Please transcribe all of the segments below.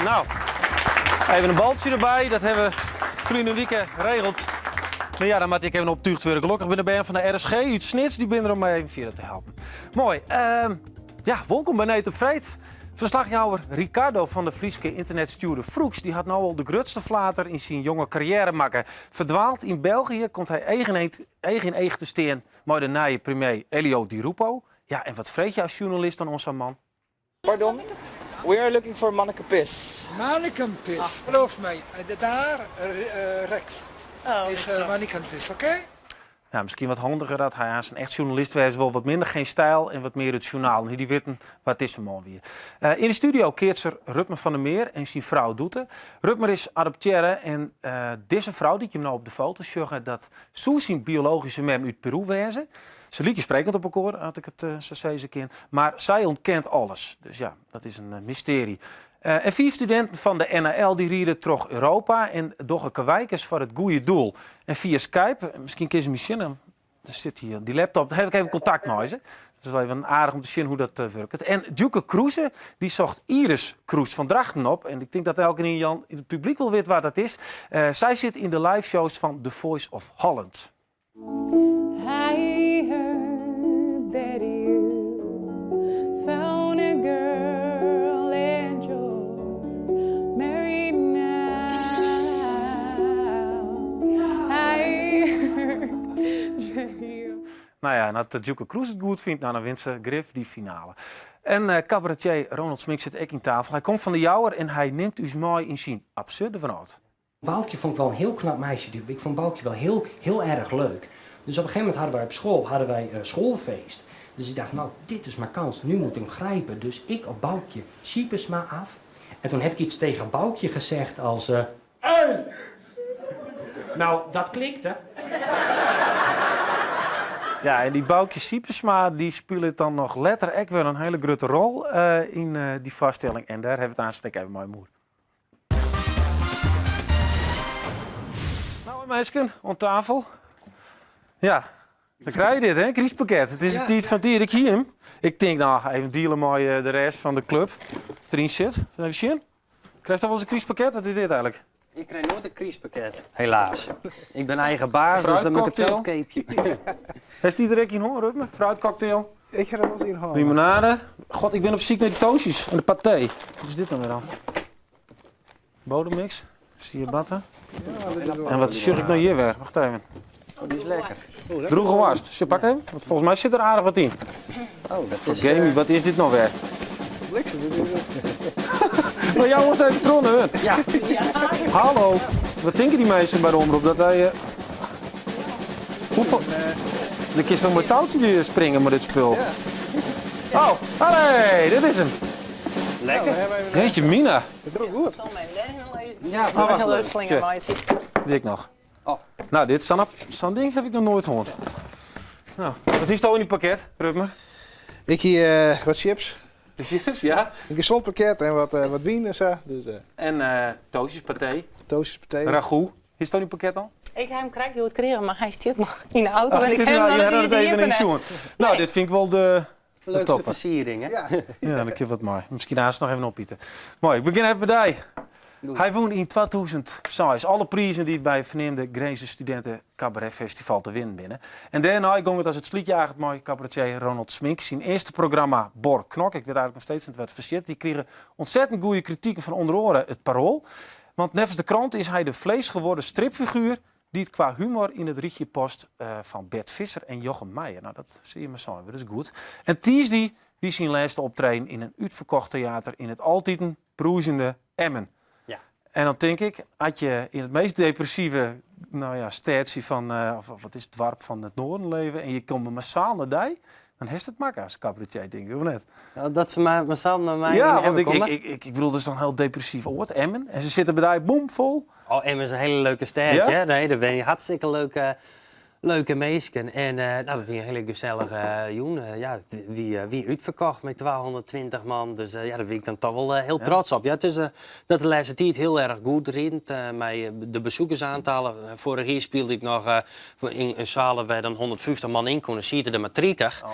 Nou, even in baltsje derby. Dat hawwe we ferline wike regeld. Mar ja, dan moat ik even optúgd wurde. Gelokkich binne de bern fan de RSG út Snits, dy binne der om my even fierder te helpen. Moai. Ja, wolkom by Need op Freed. Ferslachjouwer Ricardo fan de Fryske ynternetstjoerder Froeks dy hat no al de grutste flater yn syn jonge karriêre makke. Ferdwaald yn België komt hy each yn each te stean mei de nije premier Elio Di Rupo. Ja, en wat freegje je as sjoernalist dan oan sa'n man? Pardon, we are looking for Manneke Pis. Manneken Pis, geloof mij, daar rechts is Manneken Pis, oké? Ja, miskien wat handiger dat hy aanst in echt sjoernalist wêze wol, wat minder Geen Stijl en wat mear it sjoernaal. En dy witten wat dizze man wie. Yn de studio keatser Rutmer van der Meer en syn frou Doete. Rutmer is adoptearre en dizze frou dy't jim no op de foto sjogge, dat soe syn biologyske mem út Peru wêze. Se lykje sprekend op elkoar, as ik it sa sizze kin. Mar sy ûntkent alles. Dus ja, dat is in mystearje. En fiif studinten fan de NHL dy ride troch Europa en dogge karweikes foar it goede doel. En fia Skype, miskien kinne se my sjen, der sit hjir dy laptop, dêr haw ik even kontakt mei se. Dat is wol even aardich om te sjen hoe't dat wurket. En Djoeke Kroese dy socht Iris Kroes fan Drachten op. En ik tink dat elkenien Jan yn it publyk wol wit wa't dat is. Sy sit yn de live shows fan The Voice of Holland. I heard that you found a girl and you're married now. I heard that you. Nou ja, en as Djoeke Kroes it goed fynt, nou, dan wint se grif dy finale. En eh, cabaretier Ronald Smink sit ek yn tafel. Hy komt fan de Jouwer en hy nimt ús mei yn syn absurde wrâld. Boukje vond ik wel een heel knap meisje. Ik vond Boukje wel heel, heel erg leuk. Dus op een gegeven moment hadden wij op school hadden wij, schoolfeest. Dus ik dacht, nou, dit is mijn kans, nu moet ik hem grijpen. Dus ik op Boukje Siepersma af. En toen heb ik iets tegen Boukje gezegd als... Uh, hey! Nou, dat klikte. Ja, en dy Boukje Siepersma dy spilet dan noch letter ek wer in hiele grutte rol uh, yn uh, dy foarstelling. En dêr hawwe we it aanst ek even mei oer. Nou, minsken, oan tafel. Ja, dan krije je dit, hè, krystpakket. It is de tiid fan it jier. Ik hie him. Ik tink, nou, even diele mei eh, de rest fan de klup. Wat deryn sit. Even sjen. Krijst al wolris in krystpakket? Wat is dit eigentlik? Ik krij noait in krystpakket, helaas. Ik bin eigen baas, dus dan moat ik it sels keapje. Hast dy der ek yn hân, Rutmer? Fruitcocktail? Ik ha der wolris yn hân. Limonade. God, ik bin op syk nei de toastjes en de paté. Wat is dit dan wer dan? Bodemmix, ciabatta. En wat sjoch ik no hjir wer? Wacht even. Oh, dy is lekker. Drûge woarst. Sjoch, pak even. Want folgens my sit der aardich wat yn. Oh, dat is... Gamey, wat is dit no wer? Bliksem, dit is... Maar jou moast even tronnen, Ja. Hallo. Wat tinke dy minsken by de omrop? Dat wy... Uh... Hoefolle... Dan kinst noch mei toutsje springe mei dit spul. Oh, allee, dit is him. Lekker. Jeetje mina. Dat is goed. Ja, oh, wacht even. Dit noch. Oh. Nou, dit sa'n sa'n ding haw ik noch noait hân. Nou, wat is al yn dy pakket, Rutmer? Ik hie uh, wat chips. De chips, ja. In gezond pakket en wat, uh, wat wyn en sa. Dus, uh, en uh, toastjes, paté. Toastjes, paté. Ragout. Is dat yn pakket al? Ik ha him krekt hjoed krigen, mar hy stiet noch yn de auto. Oh, en ik ha him noch net even yn sjoen. Nou, Nee. dit fyn ik wol de, de Leukste topper. fersiering, hè? Ja. Ja, dan kin wat mei. Miskien aanst noch even opite. Moai, ik begjin even by dy. Hy wûn yn 2006 alle prizen dy't by ferneamde Grinzer Studinten Cabaret Festival te winnen binne. En dêrnei gong it as it slydjaget mei cabaretier Ronald Smink. Syn earste programma Bor Knok, ik wit eigentlik noch steeds net wêr't it foar stiet, dy krige ontzettend goede kritiken fan ûnder oare it Parool. Want neffens de krant is hy de vleesgeworden stripfiguer dy't kwa humor yn it rychje past eh, fan Bert Visser en Jochem Myjer. Nou, dat sil je mar sein wurde, dat is goed. En tiisdei wie syn lêste optreden yn in útferkocht teater yn it altiten brûzjende Emmen. Ja. En dan tink ik, as je yn it meast depressive nou ja, stêdsje fan, eh, of wat is it, doarp fan it Noarden leve en je komme massaal nei dy, dan hast it makke as cabaretier, tink ik, of net? Ja, dat se mar massaal nei my Ja, yn want Emmen ik, ik, komme. ik, ik, ik bedoel, dat is dan in hiel depressyf oard, Emmen. En se sitte by dy, boem, fol. Oh, Emmen is in hiele leuke stêd, Ja? hè? Nee, dêr wenje hartstikke leuke, Leuke minsken en no, dat wie in hiele gesellige jûn. Ja, it wie útferkocht mei 220 man, dus ja, dêr wie ik dan toch wol hiel trots op. Ja, it is dat de lêste tiid hiel erch goed rint mei de bezoekersaantallen. Foarich jier spylde ik noch yn in seal wêr't dan 150 man yn koene, sieten der mar 30. Oh,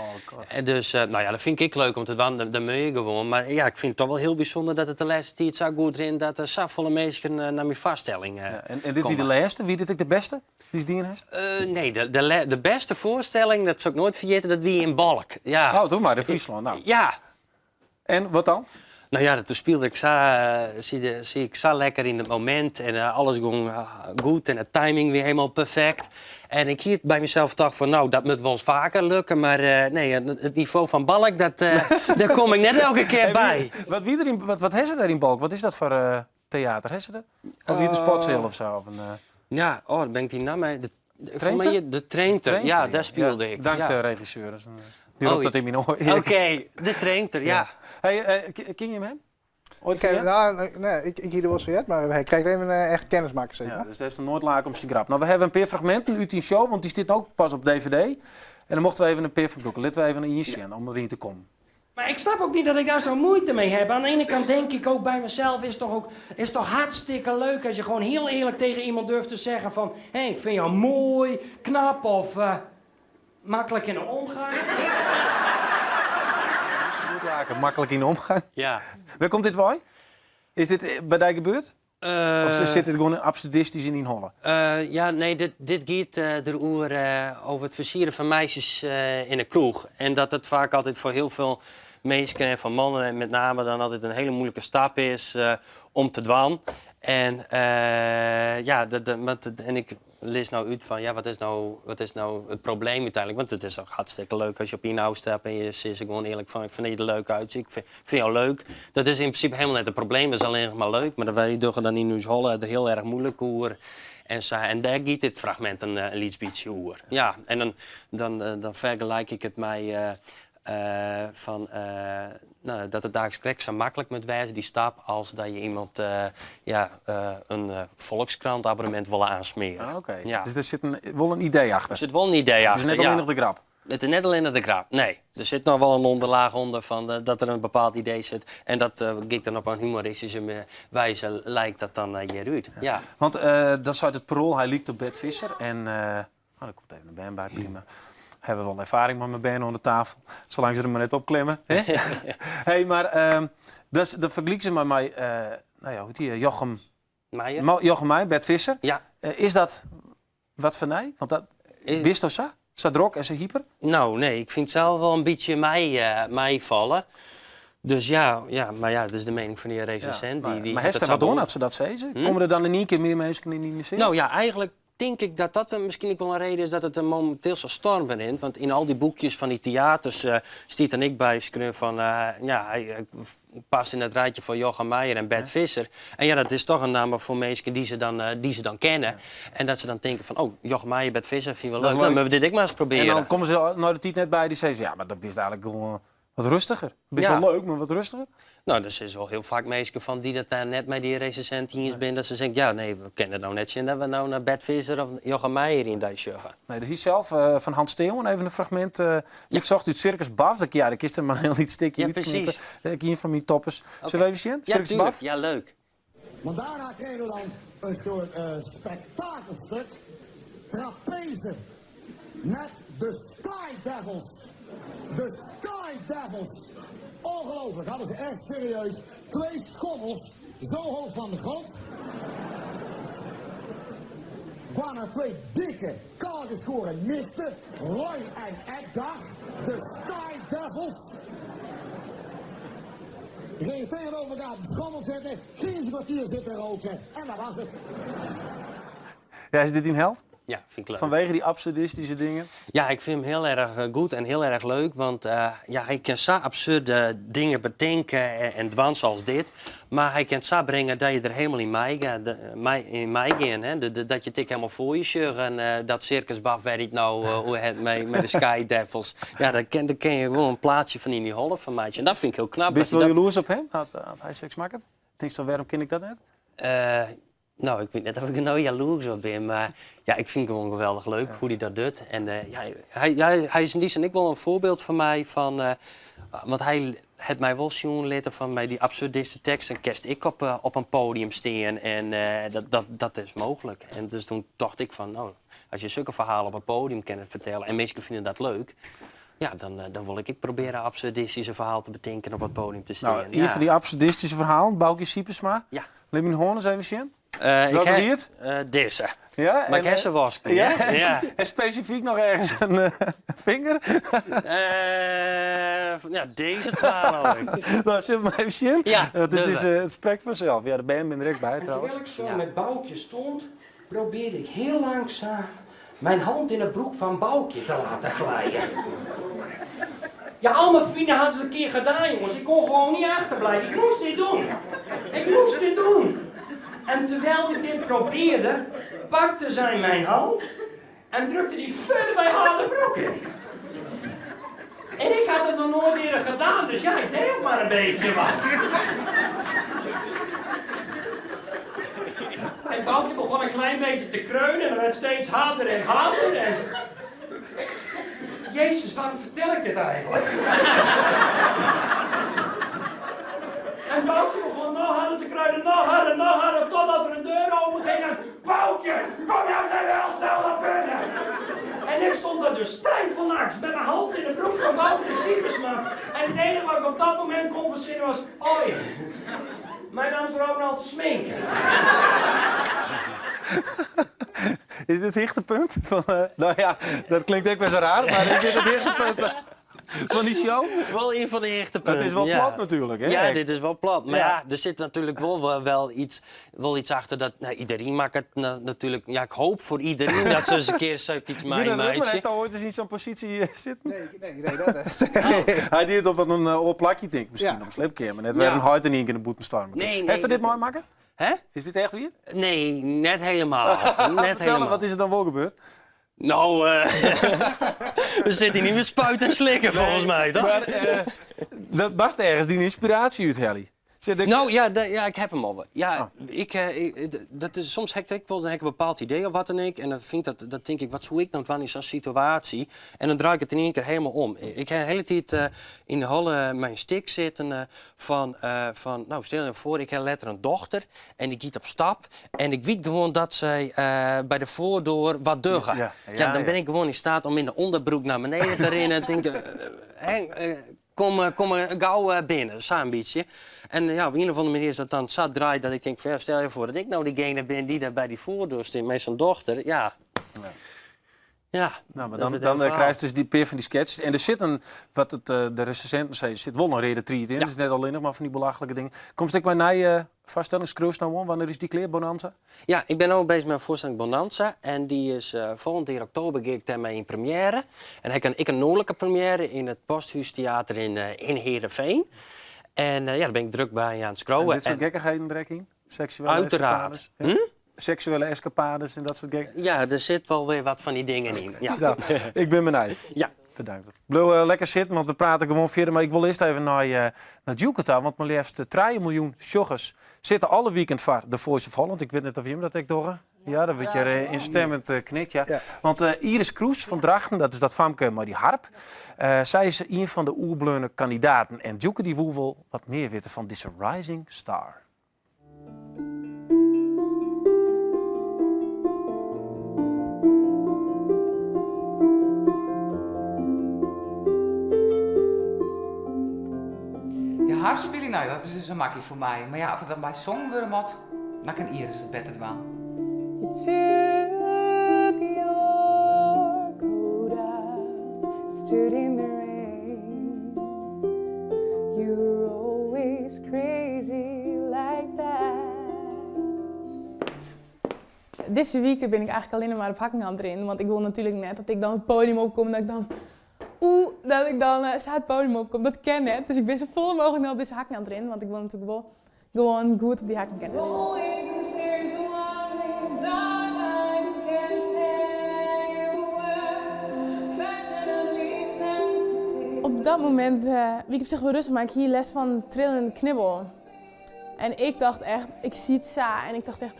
dus no ja, dat fyn ik ek leuk om te dwaan, dat moat je gewoan. Mar ja, ik fyn it toch wol hiel bysûnder dat it de lêste tiid sa goed rint dat der safolle minsken nei myn foarstelling ja, en dit wie de lêste? Wie dit ek de bêste dy'tst dien hast? Nee, de bêste foarstelling, dat sil ik noait ferjitte, dat wie yn Balk. Ja. Oh, doe mar, yn Fryslân. Nou. Ja. En wat dan? No ja, toen spylde ik sa, siet ik sa lekker yn it momint en alles gong goed en de timing wie hielendal perfekt. En ik hie by mysels tocht fan, no, dat moat wolris faker lukke, mar nee, it nivo fan Balk, dat, dêr kom ik net elke kear by. Wat wie der yn, wat ha se dêr yn Balk? Wat is dat foar teater? Ha se dat? Of wie it in sportseal of sa? Of in, Ja, oh, dan bin ik dy namme. De, Treemter? De Treemter, ja, dêr spylde ik. Dank ja. de regisseur. Dy ropt dat yn myn oar. Oké, de Treemter, ja. Hey, ken je hem? Ooit ik, nou, nee, ik hie der wolris fan heard, mar ik krekt even echt kennis makke. Zeg maar. Ja, dus dêr is noch noait lake om syn grap. No, we hawwe in pear fragminten út dyn show, want dy stiet ek pas op DVD. En dan mochten we even in pear fan brûke. Litte we even ien sjen om deryn te kommen. Maar ik snap ook niet dat ik daar zo'n moeite mee heb. Aan de ene kant denk ik ook bij mezelf, is toch ook is toch hartstikke leuk als je gewoon heel eerlijk tegen iemand durft te zeggen van, hé, hey, ik vind jou mooi, knap of makkelijk in de omgang. Goed laken, makkelijk in de omgang. Ja. Wêr komt dit wei? Is dit by dy gebeurd? Of sit dit gewoan absurdistysk yn dyn holle? Ja, nee, dit giet deroer over it fersieren fan meisjes yn 'e kroech. En dat it faak altyd foar hiel folle minsken en foar mannen en met name dan altyd in hiele muoilike stap is om te dwaan. En ja, en ik lis no út fan ja, wat is no it probleem úteinlik? Want it is toch hartstikke leuk as je op ien ôfstappe en je sizze gewoan earlik fan ik fyn dy der leuk út, ik fyn jou leuk. Dat is yn prinsipe hielendal net it probleem, dat is allinnich mar leuk. Mar wy dogge dan yn ús holle der hiel erch muoilik oer en sa. En dêr giet dit fragmint in lyts bytsje oer. Ja, en dan fergelyk ik it mei fan no, dat it daliks krekt sa maklik moat wêze, dy stap, as dat je iemand ja, in Volkskrant-abonnemint wolle oansmeare. Ah, oké. Ja. Dus der sit wol in idee achter. Der sit wol in idee achter, It is net allinnich de grap. It is net allinnich de grap, nee. Der sit noch wol in ûnderlaach ûnder fan dat der in bepaald idee sit. En dat giet dan op in humoristyske wize, lei ik dat dan hjir út. Ja. Want dan seit it Parool, hy liket op Bert Visscher. En oh, der komt even in bern by, prima. Hawwe we wol erfaring mei mei bern oan de tafel. Salang't se der mar net op klimme. Hey, mar dat, dat fergelike se mei, no ja, hoe hjit dy, Jochem Meijer. Jochem Meijer, Bert Visscher. Ja. Is dat wat foar dy? Want dat, bisto sa? Sa drok en sa hyper? No, nee, ik fyn it sels wol in bytsje meifallen. Dus ja, ja, mar ja, dat is de miening fan dy resensint. Ja, mar hast der wat oan as se dat sizze? Hm? Komme der dan yn ien kear mear minsken yn de seal? No ja, eigentlik tink ik dat dat miskien ek wol in reden is dat it mominteel sa storm rint. Want yn al dy boekjes fan dy teaters stiet dan ek by skreaun fan, ja, hy past yn it rijtje fan Jochem Meijer en Bert Visscher. En ja, dat is toch in namme foar minsken dy't se dan kenne. En dat se dan tinke fan, oh, Jochem Meijer, Bert Visscher, fyn ik wol leuk. Dan moatte we dit ek mar ris probearje. En dan komme se nei de tiid net by dy sizze, ja, mar dat bist eigentlik gewoan wat rêstiger. Bist wol leuk, mar wat rêstiger. No, der sizze wol hiel faak minsken fan dy't it net mei dy resensint iens binne, dat se sizze, ja, nee, we kinne no net sjen dat we no nei Bert Visscher of Jochem Meijer yn dy sjogge. Nee, do hiest sels fan Hans Teeuwen even in fragmint útsocht út Circus Baf. Dat, ja, dêr kinst der mar in hiel lyts stikje útknippe. Ek ien fan myn toppers. Sille we even sjen? Ja, Circus tuurlijk. Baf? Ja, leuk. Want daarna kregen we dan een soort spektakelstuk, trapeze, met de Sky Devils. De Sky Devils. Ongelooflijk, hadden ze echt serieus twee schommels zo hoog van de grond. Kwamen twee dikke, kaalgeschoren nisten, Roy en Edgar, de Sky Devils. Die gingen tegenover elkaar op de schommel zitten, gingen ze een kwartier zitten roken en dat was het. Ja, is dit dyn held? Ja, fyn ik leuk. Fanwege dy absurdistyske dingen? Ja, ik fyn him hiel erch goed en hiel erch leuk. Want ja, hy kin sa absurde dingen betinke en dwaan sa as dit. Mar hy kin it sa bringe dat je der hielendal yn meigean. Yn meigean, hè? Dat je it ek hielendal foar je sjogge. En dat Circus Baf wêr't it no oer hat mei de Sky Devils. Ja, dêr kin je gewoan in plaatsje fan yn dy holle fan meitsje. En dat fyn ik hiel knap. Bist dat wol hy dat jaloers op him, dat hy soks makket? Tinkst fan, wêrom kin ik dat net? No, ik wit net oft ik no jaloers op bin, mar ja, ik fyn it gewoan geweldich leuk hoe't hy dat docht. En ja, hy, hy is yn dy sin ek wol in foarbyld foar my fan, want hy hat my wol sjoen litten fan mei dy absurdiste teksten kinst ek op, op in podium stean en dat, dat, dat is mooglik. En dus toen tocht ik fan, no, as je sokke ferhalen op in podium kinne fertelle en minsken fine dat leuk, ja, dan, dan wol ik ek probearje absurdistyske ferhaal te betinken op it podium te stean. No, ien fan dy absurdistyske ferhalen, Baukje Siepersma. Ja. Lit myn hân ris even sjen. Ik Welke ha- wie it? Dizze. Ja, Mar ik en, ha se wasken. Ja, hè? Ja. En spesifyk noch ergens in finger? Ja, dizze twa leau ik. No, sille we mar even sjen? Ja, Want dit is, dogge we. it sprekt fansels. Ja, de bern binne der ek by En trouwens. terwijl ik zo met Baukje stond, probeerde ik heel langzaam mijn hand in de broek van Baukje te laten glijden. Ja, al mijn vrienden hadden het een keer gedaan, jongens. Ik kon gewoon niet achterblijven. Ik moest dit doen. Ik moest dit doen. En terwijl ik dit probeerde, pakte zij mijn hand en drukte die verder bij haar de broek in. En ik had het nog nooit eerder gedaan, dus ja, ik deed ook maar een beetje wat. En Boukje begon een klein beetje te kreunen en dat werd steeds harder en harder. En... Jezus, waarom vertel ik dit eigenlijk? En Boukje begon nog harder te kreunen, nog harder, nog harder, totdat er een deur open ging en... Boukje, kom jou zijn wel snel naar binnen! En ik stond daar dus stijf van angst, met mijn hand in de broek van Boukje Siepersma. En het enige wat ik op dat moment kon verzinnen was... Hoi, mijn naam is Ronald Smink. Is dit het hichtepunt? Van, no ja, dat klinkt ek wer sa raar, mar is dit it hichtepunt fan dy show? Wol ien fan de hichtepunten. Dat is wol ja. plat natuerlik, hè? Ja, dit is wol plat. Mar Ja. ja, der sit natuerlik wol, wol, iets, wol iets achter dat no, iderien makket natuerlik. Ja, ik hoopje foar iderien dat se ris in kear soks Wie dat Rutmer meimeitsje. heeft al ooit eens in zo'n positie zitten? Nee, nee, nee. Dat, Hy die it op wat in oar plakje tinkt, miskien Ja. op sliepkeamer. Net wer in heit yn ien kear de bûten stoarme. Nee, nee, Hast dit dat- meimakke? Hè? Is dit echt wier? Nee, net hielendal. Net Fertel, hielendal. wat is der dan wol gebeurd? No, we sitte hjir net mear spuiten en slikken, folgens my, toch? Mar dat moatst ergens dyn ynspiraasje úthelje. Sit ik... No, ja, ja, ik ha him al. Ja, Oh. ik, dat is, soms ha ik ek wol dan ha ik in bepaald idee of wat dan ek. En dan fyn ik dat, dan tink ik, wat soe ik no dwaan yn sa'n situaasje? En dan draai ik it yn ien kear hielendal om. Ik ha in hiele tiid yn de holle mei in stik sitten fan, no, stel je foar, ik ha letter in dochter en dy giet op stap. En ik wit gewoan dat sy by de foardoar wat dogge. Ja, dan bin ik gewoan yn steat om yn de ûnderbroek nei beneden te rinnen en tink, hè, kom, kom gau binnen, sa in bytsje. En ja, op ien of oare manier is dat dan sa draaid dat ik tink fan, ja, stel je foar dat ik no diegene bin dy't dêr by dy foardoar stiet mei sa'n dochter. Ja. Ja, No, mar dat dan, wurdt dan even verhaal. krijst dus dy pear fan dy sketches. En der sit in, wat it, de resinsinten sizze, sit wol in reade tried yn. It is net allinnich mar fan dy belachlike dingen. Komst ek mei nije foarstelling, skriuwst no oan? Wannear is dy klear, Bonanza? Ja, ik bin no beuzich mei in foarstelling Bonanza. En dy is folgjend jier oktober gean ik dêrmei yn première. En ha ik ek in noardlike première yn it Posthûstheater yn Heerenveen. En ja, dêr bin ik drok by oan it skriuwen. En dit soart gekkichheden der ek yn? Seksuele Uiteraard. eskapades? Ja. Seksuele eskapades en dat soart gek. Ja, der sit wol wer wat fan dy dingen yn. Ja. No, ik bin benijd. Ja. Bedankt. Bliuw lekker sitten, want we prate gewoan fierder. Mar ik wol earst even nei, nei Djoeke ta, want mar leafst 3 miljoen sjoggers sitte alle wiken foar The Voice of Holland. Ik wit net oft jimme dat ek dogge. Ja, dan wurdt hjir ynstimmend knikt. Ja. Ja. Want Iris Kroes fan Drachten, dat is dat famke mei dy harp. Sy is ien fan de oerbleaune kandidaten. En Djoeke dy woe wol wat mear witte fan dizze Rising Star. Ja, harpspylje, no, dat is dus in makkie foar my. Mar ja, as der dan by songen wurde moat, dan kin Iris it better dwaan. You took your coat off, stood in the rain. You were always crazy like that. Dizze wike bin ik eigentlik allinnich mar op hakken oan it rinnen, want ik wol natuerlik net dat ik dan it podium opkom, dat ik dan, oeh, dat ik dan sa it podium opkom. Dat kin net, dus ik bin sa folle mooglik no op dizze hakken oan it rinnen, want ik wol natuerlik wol gewoan goed op dy hakken kinne. Always mysterious one with dark eyes and careless hair. You were fashionably sensitive. Op dat momint wie ik op sich wol rêstich, mar ik hie lêst fan trillende knibbel. En ik tocht echt, ik siet sa en ik tocht echt,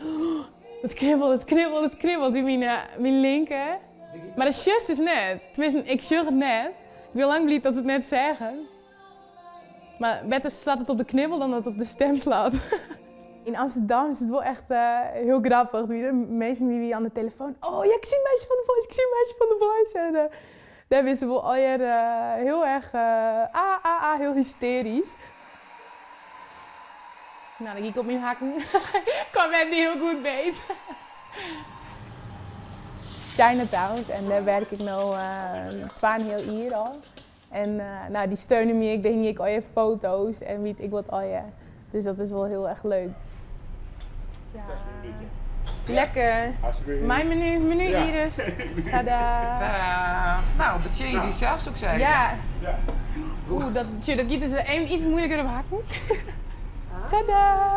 it kribbelt, it kribbelt, it kribbelt by myn, myn linker. Mar dat sjochst dus net. Teminsten, ik sjoch it net. Ik bin al lang bliid dat se it net seagen. Mar better slacht it op de knibbel dan dat it op de stem slacht. Yn Amsterdam is it wol echt hiel grappich. Der wiene minsken dy wie oan de telefoan, oh ja, ik zie meisje van The Voice, ik zie meisje van The Voice. En dêr binne se wol allegear hiel erch ah, ah, ah, hiel hystearysk. Nou, dan gie ik op myn hakken. Kwam Wendy hiel goed beet. Chinatown en dêr werk ik no twaenheal jier al. En nou, dy steune my ek, dêr hingje ek allegear foto's en wit ik wat allegear. Dus dat is wol hiel erch leuk. Ja. Lekker. Mijn menu, menu Iris. Tada. Tada. Nou, betsjinje dysels soe ik sizze. Ja. Oeh, dat, dat giet dus even iets moeilijker op hakken. Tada.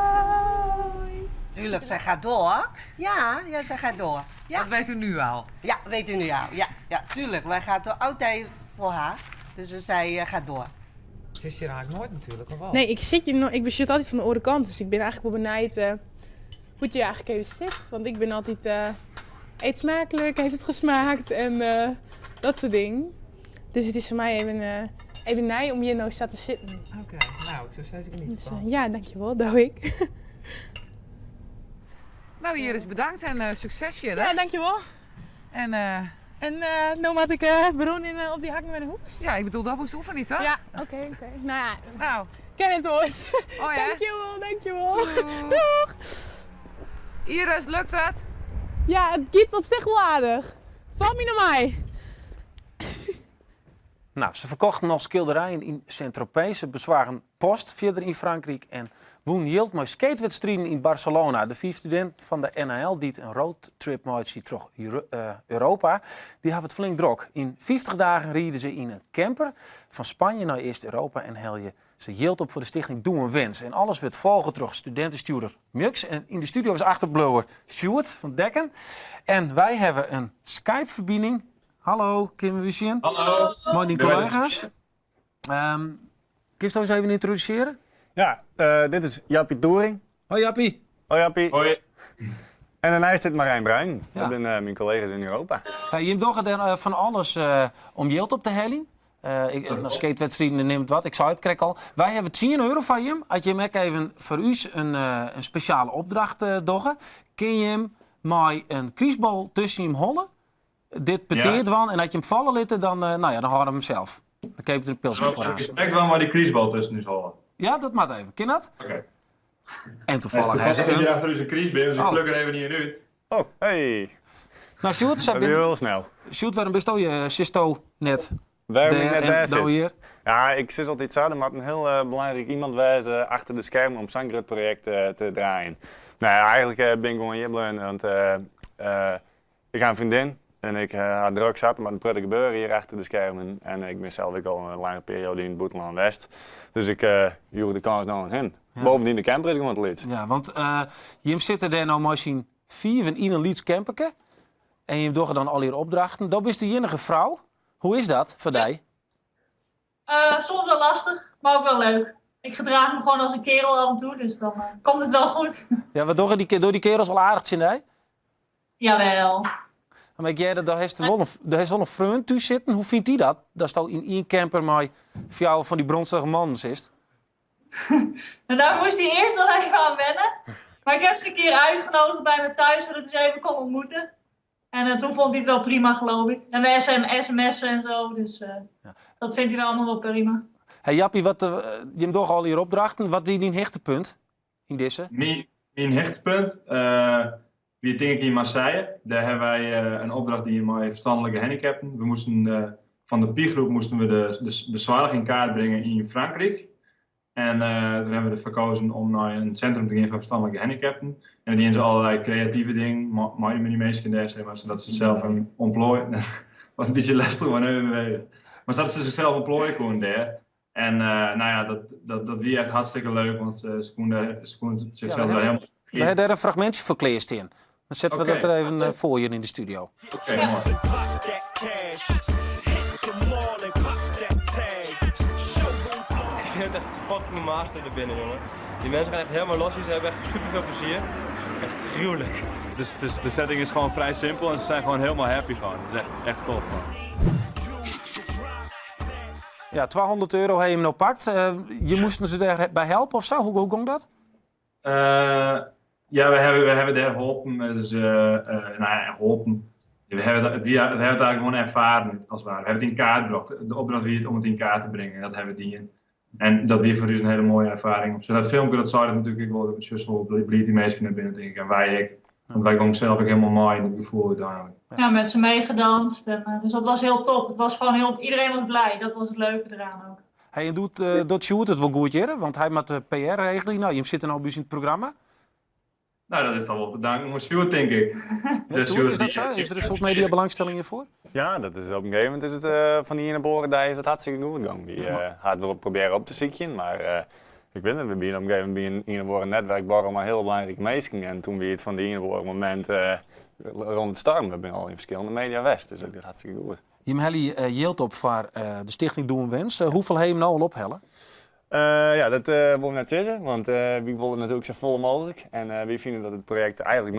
Tuurlijk, zij gaat door. Ja, ja, zij gaat door. Ja. Dat weet u nu al? Ja, weet u nu al. Ja, ja, tuurlijk. Wij gaan door altijd voor haar. Dus zij gaat door. Zit je er eigenlijk nooit natuurlijk, of wel? Nee, ik zit hier no ik bezit altijd van de oare kant. Dus ik ben eigenlijk wel benijd hoe het je eigenlijk even zit. Want ik ben altijd eet smakelijk, heeft het gesmaakt en dat soort dingen. Dus het is voor mij even, even nij om hier nou zo te zitten. Oké, nou, ik zou zeggen ik niet. Dus, ja, dankjewel, doe ik. Nou, Iris, bedankt en succes verder. Ja, dankjewel. En, en nou moet ik beroen in, op die hakken met een hoes. Ja, ik bedoel, dat moest oefenen niet, toch? Ja, oké, oké. Nou ja, nou. Ken het hoor. Oh, ja? Dankjewel, dankjewel. Doeg. Doeg. Iris, lukt het? Ja, het gaat op zich wel aardig. Val me naar mij. Nou, se ferkochten noch skilderijen yn Saint-Tropez. Se besoargen post fierder yn Frankryk en wûnen jild mei skatewedstriden yn Barcelona. De fiif studinten fan de NHL dy't in roadtrip meitsje troch Europa, dy hawwe it flink drok. Yn 50 dagen ride se yn in camper fan Spanje nei East-Europa en helje se jild op foar de stichting Doe een Wens. En alles wurdt folge troch studintestjoerder Mjuks. En yn de studio is achterbliuwer Sjoerd van Dekken. En wy hawwe in Skype-ferbining. Hallo, kinne we ús sjen? Hallo. Mei dyn kollega's. Um, kinst dy even yntrodusearje? Ja, uh, dit is Jappie Toering. Hoi Jappie. Hoi Jappie. Hoi. En daarnaast zit Marijn Bruin. Ja. Dat zijn uh, mijn collega's in Europa. Hey, jim dogge der uh, fan alles uh, om jild op te heljen. Ik, skatewedstriden neamt wat, ik sei it krekt al. Wy hawwe 10 euro fan jim. As jim ek even foar ús in spesjale opdracht dogge, kin jim mei in krystbal tusken jim holle dit petear dwaan en as jim falle litte, dan, nou ja, dan hâlde we him sels. Dan keapje der in pilske foar. Ik gesprek dwaan mei dy krystbal tusken ús holle. Ja, dat moat even. Kin dat? Oké. En toevallig ha se in. achter ús in krystbeam, dus ik pluk der even ien út. Oh, hey. Nou, Sjoerd, Dat wie hiel snel. Sjoerd, wêrom bisto hjir? Sitsto net Wêrom ik net dêr dêr sit? Ja, ik sis altyd sa, der moat in hiel belangryk iemand wêze achter de skermen om sa'n grut projekt te draaien. Nou ja, eigentlik bin ik gewoan hjir bleaun, want ik ha in freondin en ik ha drok sat, der moat in protte gebeure hjir achter de skermen. En ik bin sels ek al in lange perioade yn it bûtenlân west, dus ik joech de kâns no oan him. Bovendien, de camper is gewoan te lyts. Ja, want jim sitte dêr no mei syn fiven yn in lyts camperke en jim dogge dan allegear opdrachten. Do bist de iennige frou. Hoe is dat foar dy? Soms wel lastig, maar ook wel leuk. Ik gedraag me gewoon als een kerel af en toe, dus dan komt het wel goed. Ja, wat dogge dy, dogge dy kerels wol aardich tsjin dy? Jawel. Maar ik hearde, do hast wol in, do hast wol in freon thús sitten. Hoe fynt dy dat? Datsto yn ien camper mei fjouwer fan dy bronstige mannen sitst? En daar moest hij eerst wel even aan wennen. Maar ik heb ze een keer uitgenodigd bij me thuis, zodat hij ze even kon ontmoeten. En toen vond hij het wel prima, geloof ik. En we sms'en en zo, dus dat vindt hij wel allemaal wel prima. Hey Jappie, wat, jim dogge allegear opdrachten. Wat wie dyn hichtepunt yn dizze? Myn hichtepunt wie tink ik yn Marseille. Dêr hawwe wy in opdracht dien mei ferstanlike handicapten. We moasten fan de Pi-groep moasten we de soarch yn kaart bringe yn Frankryk. En toen hawwe we derfoar kozen om nei in sintrum te gean foar ferstanlike handicapten. En dan dienen se allerlei kreative dingen mei dy minsken dêr, zeg maar, sadat se sels ûntploaie. Wat in bytsje lestich mei nu bewegen. Mar sadat se sichsels ûntploaie koenen dêr. En nou ja, dat wie echt hartstikke leuk, want se koenen se koenen sichsels dêr helemaal. We hawwe dêr in fragmintsje foar klearstean. Dan sette we dat der even foar hjir yn de studio. Oké, moai. Ik vind het echt fucking master er binnen, jongen. Die mensen gaan echt helemaal los hier, ze hebben echt super veel plezier. Echt gruwelijk. Dus, dus de setting is gewoon vrij simpel en ze zijn gewoon helemaal happy gewoon. Dat is echt, echt tof. Man. Ja, 200 euro heb je hem nou pakt. Je moesten ze daarbij helpen of zo? Hoe ging dat? Ja, we hebben daar geholpen. Dus, nou ja, geholpen. We hebben het eigenlijk gewoon ervaren, als het ware. We hebben het in kaart gebracht. De opdracht wie het om het in kaart te brengen. Dat hebben we die. En dat weer voor ons een hele mooie ervaring. Zo dat filmpje, dat zou natuurlijk ook wel, dus wel blij die mensen naar binnen, denk ik. En wij ook. Want wij komen zelf ook helemaal mooi in het gevoel uiteindelijk. Ja, met ze meegedanst. En, dus dat was heel top. Het was gewoon heel, iedereen was blij. Dat was het leuke eraan ook. Hey, en doet dat Sjoerd het wel goed, Jere? Want hij moet de PR-regeling. Nou, je zit er nou bij in het programma. Nou, dat is dan wel te danken aan Sjoerd, denk ik. Ja, Dus Sjoerd, is Sjoerd dat zo? die- Is er een soort mediabelangstelling hiervoor? Ja, dat is op een gegeven moment is het, van die ene boren, daar is het hartstikke goed gegaan. Die had wel proberen op te zieken, maar ik weet het, we zijn op een gegeven moment bij een ene boren netwerkborrel, maar heel belangrijk meisje. En toen we het van die ene boren moment rond het storm, we zijn al in verschillende media west, dus dat is hartstikke goed. Jim Helly yield op voor de stichting Doe een Wens. Hoeveel heb je hem nou al ophellen? Ja, dat wil ik net zeggen, want we willen natuurlijk zo vol mogelijk. En wij vinden dat het project eigenlijk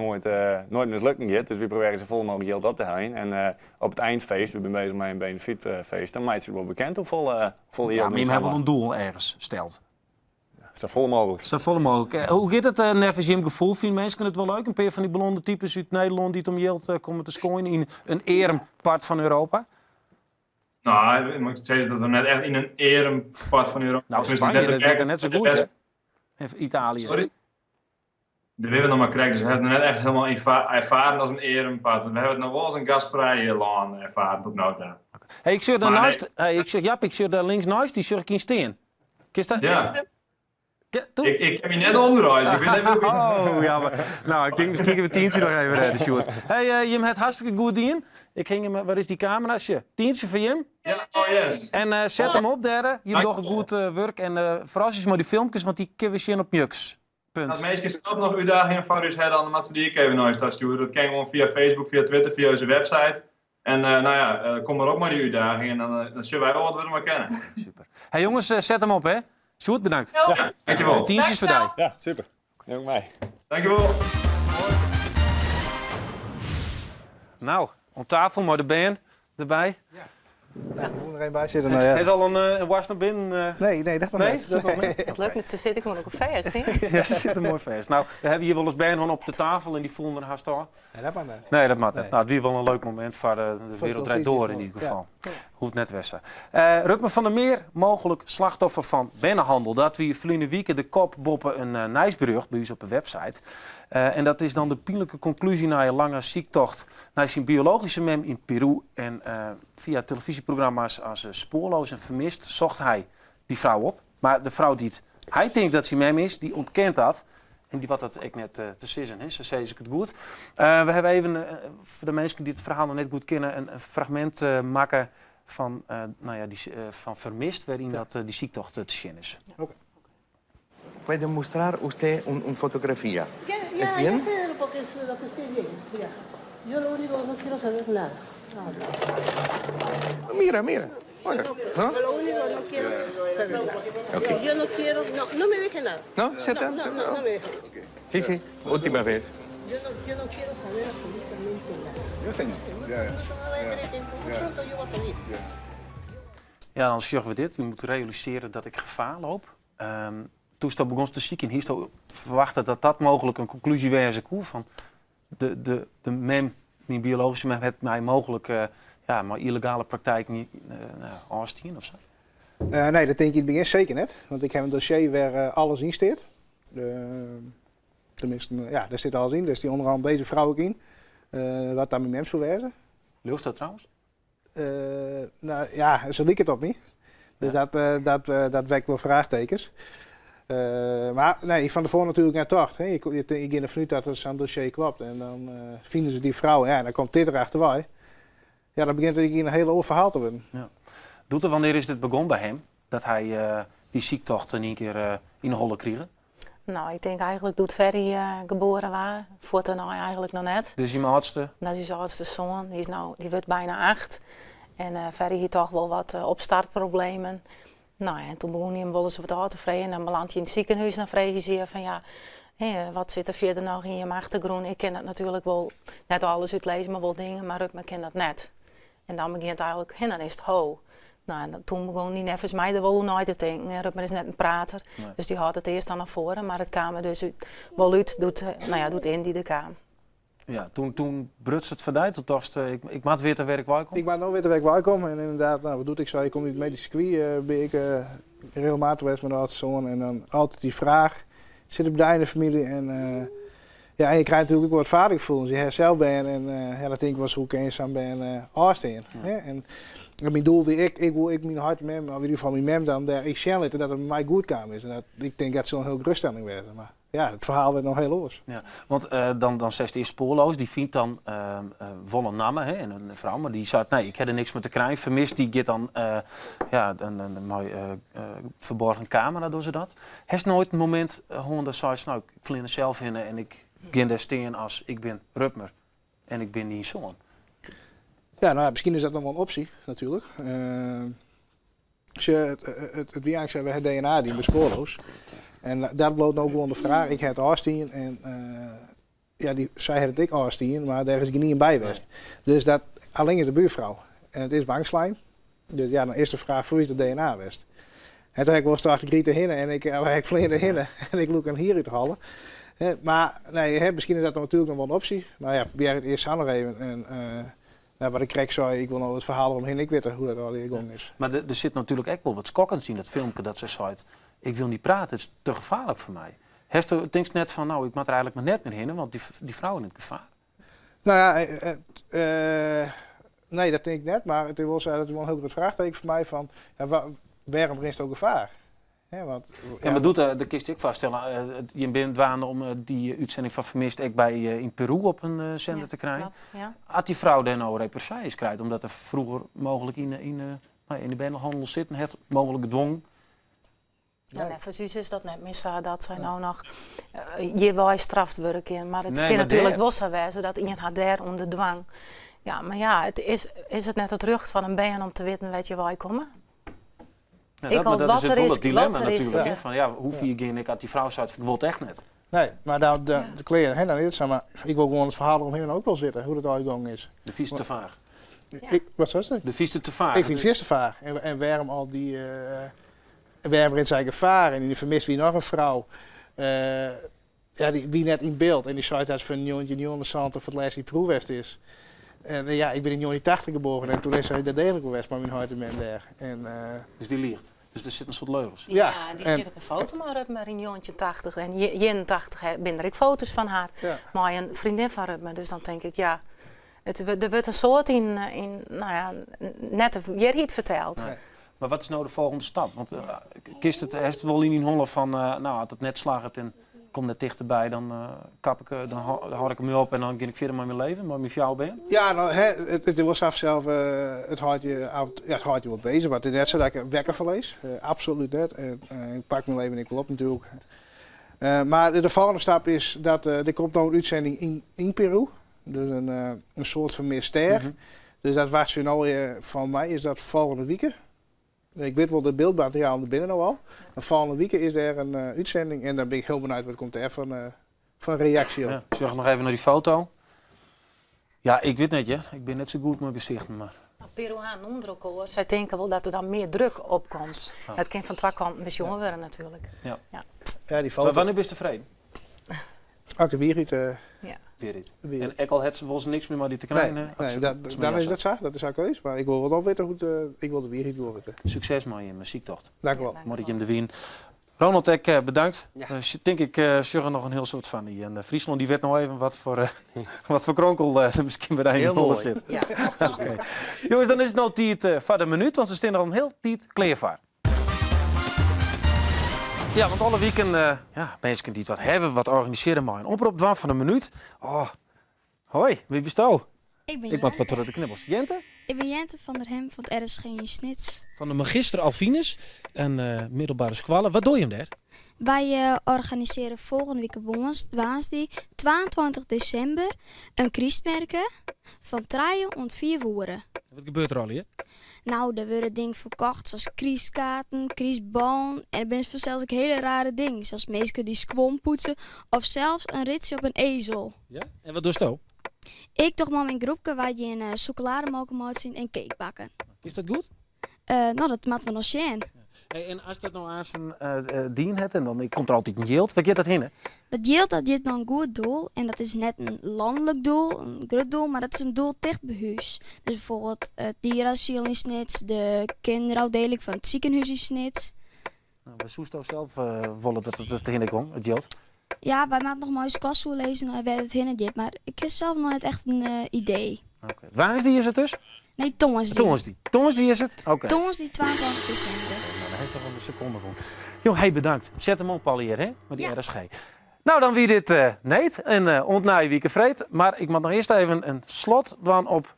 nooit mislukken gaat, dus we proberen zo vol mogelijk geld op te halen. En op het eindfeest, we zijn bezig met een benefietfeest, dan maakt het wel bekend hoeveel Ja, geld maar je we hebt wel hebben. een doel ergens stelt. Ja, zo vol mogelijk. Zo vol mogelijk. Hoe gaat het nevens je gevoel? Vinden mensen het wel leuk? Een paar van die blonde types uit Nederland die het om geld komen te schooien in een erm part van Europa? Nou, ik moet zeggen dat we net echt in een erm part van Europa. Nou, Tenminste, Spanje, net dat de doet het net zo goed, best- hè? Even Italië. Sorry? De willen nog maar krijgen, dus we hebben het net echt helemaal ervaren als een erm part. We hebben het nog wel als een gastvrije land ervaren tot nu toe. Hey, ik zie daar Maar naast, nee. hey, ik zeg, Jap, ik zie daar links naast, die zie ik in steen. Kist dat? Ja. Toe. Ik heb je net onderuit. Ik weet even hoe Oh, jammer. Nou, ik denk misschien kunnen we Tientje nog even redden, Sjoerd. Hey, Jim, het hartstikke goed dien. Ik ging hem, waar is die camera? Sje. Tientje voor Jim. Ja, oh yes. En zet hem op daar. Jim Dank doet een goed werk. En vooral eens maar die filmpjes, want die kunnen we zien op Mjuks. Punt. Als mensen zelf nog uitdagingen van ons hebben, dan moeten ze die ik even naar je sturen. Dat kan gewoon via Facebook, via Twitter, via onze website. En kom maar op met die uitdagingen en dan zullen wij wel wat we er maar kennen. Super. Hey jongens, zet hem op hè. Sjoerd, bedankt. Ja. Ja, dankjewel. Tientjes voor jou. Ja, super. Dank mij. Dankjewel. Nou, om tafel, maar de band erbij. Ja. Ja, er moet er een bij zitten. Nou, ja. Hij is al een was naar binnen. Nee, nee, dat nog Nee, niet. dat nog niet. Het lukt niet, ze zitten gewoon ook op feest, hè? Ja, ze zitten mooi feest. Nou, we hebben hier wel eens band op de tafel en die voelen er haast al. Nee, dat mag niet. Nee, dat mag niet. Nee. Nou, het was wel een leuk moment voor de Voor wereld draait televisie door in gewoon. ieder Ja. geval. Hoeft net wessen. Rutmer van der Meer, mogelijk slachtoffer van bennenhandel. Dat we verleden week de kop boppen een Nijsbrug bij ons op de website. En dat is dan de pijnlijke conclusie na je lange ziektocht naar zijn biologische mem in Peru. En via televisieprogramma's als Spoorloos en Vermist zocht hij die vrouw op. Maar de vrouw die het, hij denkt dat ze mem is, die ontkent dat. En die wat dat ik net te sissen, hè? Ze zei ik het goed. We hebben even, voor de mensen die het verhaal nog net goed kennen, een fragment maken van van Vermist, waarin dat die ziektocht te zien is. Oké. Puede mostrar usted un fotografía. Ya, ¿Es ya, bien? ya sé lo que, lo que estoy bien. Ya. Yo lo único que no quiero saber nada. Nada. Mira, mira. Bueno, ¿no? Yo lo único que no quiero saber nada. Ok. Yo no quiero, no, no me deje nada. ¿No? ¿Se No, te- no, se- no, no me deje. Sí, sí, última vez. Yo no quiero saber absolutamente nada. Yo, señor. Ya, ya. Muy pronto yo voy a salir. Ja, dan zeggen we dit. U moet realiseren dat ik gevaar loop. Toen stond begon te ziek en hier stond verwachten dat dat mogelijk een conclusie was. Van de mem, mijn biologische mem, het mij mogelijk ja, maar illegale praktijk niet nou, afstien of zo. Nee, dat denk ik in het begin zeker niet. Want ik heb een dossier waar alles in staat. Tenminste, ja, daar zit alles in. Daar is die onder andere deze vrouw ook in. Wat daar mijn mens voor wezen. Lukt dat trouwens? Nou ja, ze liep het op niet. Dus dat wekt wel vraagtekens. Maar nee, van tevoren natuurlijk net tocht. Hè. Je gaat ervan uit dat het zo'n dossier klopt. En dan vinden ze die vrouw. Ja, en dan komt dit erachterwij. Ja, dan begint het een hele oor verhaal te worden. Ja. Doet er, wanneer is dit begonnen bij hem? Dat hij die ziektocht in één keer in de holle kreeg? Nou, ik denk eigenlijk doet Ferry geboren was. Voor het nou eigenlijk nog net. Dus zijn oudste? Dat is zijn oudste zoon. Die wordt bijna 8. En Ferry heeft toch wel wat opstartproblemen. Nou ja, en toen begûn hy him wolris wat ôf te freegjen. En dan beland je yn it sikehûs en dan freegje se je fan ja, hè, wat sit der fierder noch yn jim achtergrûn? Ik kin dat natuerlik wol, net alles útlizze, mar wol dingen, mar Rutmer kin dat net. En dan begjint eigentlik, hè, dan is it ho. Nou, en toen begûn hy neffens my der wol oer nei te tinken. En Rutmer is net in prater, dus dy hâldt it earst dan nei foaren. Mar it kaam der dus út, wol út doe't, nou ja, doe't Indy der kaam. Ja, toen, toen bruts it foar dy, toen tochtst, ik, ik moat witte wêr't ik wei kom? Ik moat no witte wêr't ik wei kom. En inderdaad, nou, wat doe't ik sei, ik kom út it medysk sirkwy, uh, bin ik uh, regelmatig west mei de âldste soan. En dan altyd dy fraach, sit it by dy yn de famylje? En, uh, ja, en je krije natuerlik ek wol wat vadergevoelens. Je ha sels bern en uh, ja, dan tink ik wolris, hoe kin je sa'n bern uh, ôfstean? Ja. En, en myn doel wie ek, ik woe ek myn heit en mem, of yn ieder gefal myn mem dan, dêr ek sjen litte dat it mei my goed kaam is. En dat, ik tink dat sil in hiel geruststelling wêze. Mar ja, it ferhaal wurdt noch hiel oars. Ja, want uh, dan, dan seist earst spoarloos, dy fynt dan uh, wol in namme hè, en in frou, mar dy seit nee, ik ha der niks mei te krijen. Vermist dy giet dan uh, ja, dan, mei ferborgen kamera dogge se dat. Hast noait in momint hân dat seist, no, ik flean der sels hinne en ik gean dêr stean as ik bin Rutmer en ik bin dyn soan? Ja, no ja, miskien is dat noch wol in opsje natuerlik. Uh, it, it, it wie eigentlik sa, we ha DNA dien by Spoorloos. En dat bliuwt no gewoan de fraach. Ik ha it ôfstien en uh, ja, dy, sy hat it ek ôfstien, mar dêr is gjinien by west. Dus dat, allinne de buorfrou. En it is wangslijm. Dus ja, dan is de fraach, foar wie is it DNA west? En toen ha ik wolris tocht, ik ryd derhinne en ik, ik flean derhinne en ik lûk in hier út de holle. Mar nee, hè, miskien is dat natuerlik noch wol in opsje. Mar ja, probearje it earst sa noch even. En, uh, nou, wat ik krekt sei, ik wol no it ferhaal deromhinne ek witte hoe't dat allegear gong is. Mar der sit natuerlik ek wol wat skokkends yn dat filmke dat se seit, ik wil niet praten, it is te gefaarlik foar my. Hast, tinkst net fan, no, ik moat der eigentlik mar net mear hinne, want dy, dy frou yn it gefaar. Nou ja, uh, nee, dat tink ik net. Mar it is wol sa, dat is wol in hiel grut fraachteken foar my fan, ja, wa, wêrom rinst do gefaar? Hè, want, ja, mar doe't, dat kinst dy ek foarstelle, jim binne dwaande om dy útsending fan Vermist ek by yn Peru op in sender te krijen. Klopt, ja. As dy frou dêr no represailles krijt, omdat er froeger mooglik yn, yn, yn de bernehannel sitten hat, mooglik gedwongen. Ja, neffens ús is dat net mear sa dat sy no noch hjirwei straft wurde kin. Mar it Nee, kin mar natuerlik dêr. wol sa wêze dat ien har dêr ûnder dwang. Ja, mar ja, it is, is it net it rjocht fan in bern om te witten wêr't je wei komme? Ja, Ik dat, maar al dat wat is het der wol is, het dilemma wat der is, natuerlik. ja. Hè? Fan, ja, hoe fier gean ik as dy frou seit, ik wol it echt net. Nee, mar dan, de, de klean, hè, dan is it sa, mar ik wol gewoan it ferhaal deromhinne ek wol witte, hoe't it allegear gong is. Do fynst it te faach. Ik, wat seist? Do fynst it te faach. Ik fyn it fierste faach. En, en wêrom al dy, uh, wêrom rint sy gefaar? En yn de Vermist wie noch in frou, uh, ja, dy wie net yn byld en dy sei dat fan 1979 foar it lêst yn Peru west is. En ja, ik bin yn 1980 geboren en toen is sy dêr deeglik wol west mei myn heit en mem dêr. En, uh, Dus dy liicht. Dus der sit in soad leugens. Ja, dy stiet op in foto mei Rutmer yn 1980 en 81 binne der ek foto's fan har mei in freondin fan Rutmer. Dus dan tink ik, ja, it, der wurdt in soad yn, yn nou ja, net de wierheid ferteld. Nee. Mar wat is no de folgjende stap? Want uh, kinst it, hast it wol yn dyn holle fan, uh, no, as it net slagget en kom net tichterby, dan uh, kap ik, dan hâld ik him op en dan gean ik fierder mei myn leven, mei myn fjouwer bern? Ja, no, hè, it, it was sels, uh, it hâldt je, ja, it hâldt je wol beuzich, mar it is net sa dat ik wekker fan lis. Uh, absolút net. En, uh, ik pak myn leven ek wol op natuerlik. Uh, mar de folgjende stap is dat uh, der komt no in útsending yn, yn Peru. Dus in, uh, in soart fan mystearje. Mm -hmm. Dus dat wachtsje we no fan my is dat folgjende wike. Ik wit wol de byldmaterialen der binne no al. Mar folgjende wike is der in uh, útsending en dan bin ik hiel benijd wat komt dêr fan, uh, fan reaksje op. Ja, sjoch noch even nei dy foto. Ja, ik wit net, ja. Ik bin net sa goed mei gesichten, mar... Peruanen ûnder elkoar, sy tinke wol dat der dan mear druk op komt. Dat kin fan twa kanten besjoen wurde natuerlik. Ja. Ja. Ja, dy foto. Mar wannear bist tefreden? As ik de wierheid. Uh, ja. Wierheid. En ek al hat se wolris niks mear mei dy te krijen. Nee, nee dat, dan is dat sa, dat is har keus. Mar ik wol wol noch witte hoe't, uh, ik wol de wierheid wol witte. Sukses mei jim syktocht. Dank wol. Moai dat jim der wienen. Ronald, ek uh, bedankt. Ja. Uh, tink ik uh, sjogge noch in hiel soad fan dy. En Fryslân dy wit noch even wat foar, wat foar kronkel der miskien by dy yn de sit. Ja. Oké. Jonges, dan is it no tiid foar de minuut, want se steane der al in hiel tiid klear foar. Ja, want alle wiken uh, ja, minsken dy't wat hawwe, wat organisearje mei in oprop dwaan fan in minuut. Oh. Hoi, wa bisto? Ik ben Ik moat wat troch de knibbels. Jente? Ik ben Jente van der Hem fan it RSG yn Snits. Fan de Magister Alvinus, in uh, middelbere skoalle. Wat dogge jim dêr? Wy uh, organisearje folgjende wike woansdei 22 desimber in krystmerke fan 3 oant 5 oere. Wat gebeurt der allegear? Nou, der wurde dingen ferkocht sa as krystkaarten, krystballen en der binne fansels ek hiele rare dingen, sa as minsken dy't skuon poetse of sels in ritsje op in ezel. Ja? En wat dochsto? Ik doch mei myn groepke, wy gean sûkelademolke meitsjen en cake bakken. Is dat goed? No, dat moatte we noch sjen. Hey, en as dat no aansten dien hat en dan komt der altyd in jild, wêr giet dat hinne? Dat jild dat giet nei in goed doel en dat is net in lanlik doel, in grut doel, mar dat is in doel ticht by hús. Dus bijvoorbeeld it dierasiel yn Snits, de kinderôfdieling fan it sikehûs yn Snits. Nou, wêr soesto sels wolle dat it hinne gong, it jild? Ja, wy moatte noch mei ús klasse oerlizzen wêr't it hinne giet, mar ik ha sels noch net echt in idee. Oké. Woansdei is it dus? Nee, tongersdei. Tongersdei. Tongersdei is it? Oké. Tongersdei 22 desimber. Nou, dan hast toch in sekonde fûn. Jong, hey, bedankt. Set him op allegear, hè, mei dy RSG. Nou, dan wie dit need en oant nije wike freed. Mar ik moat noch earst even in slot dwaan op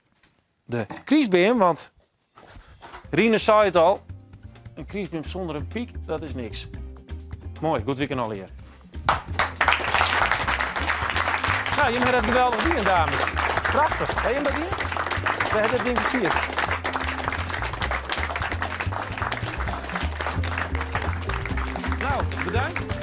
de krystbeam, want Rinus sei it al, in krystbeam sûnder in pyk, dat is niks. Moai, goed weekend allegear. Nou, jimme hawwe dat geweldich dien, dames. Prachtich. Ha jimme dat dien? Wy hawwe dit ding fersierd. Nou, bedankt.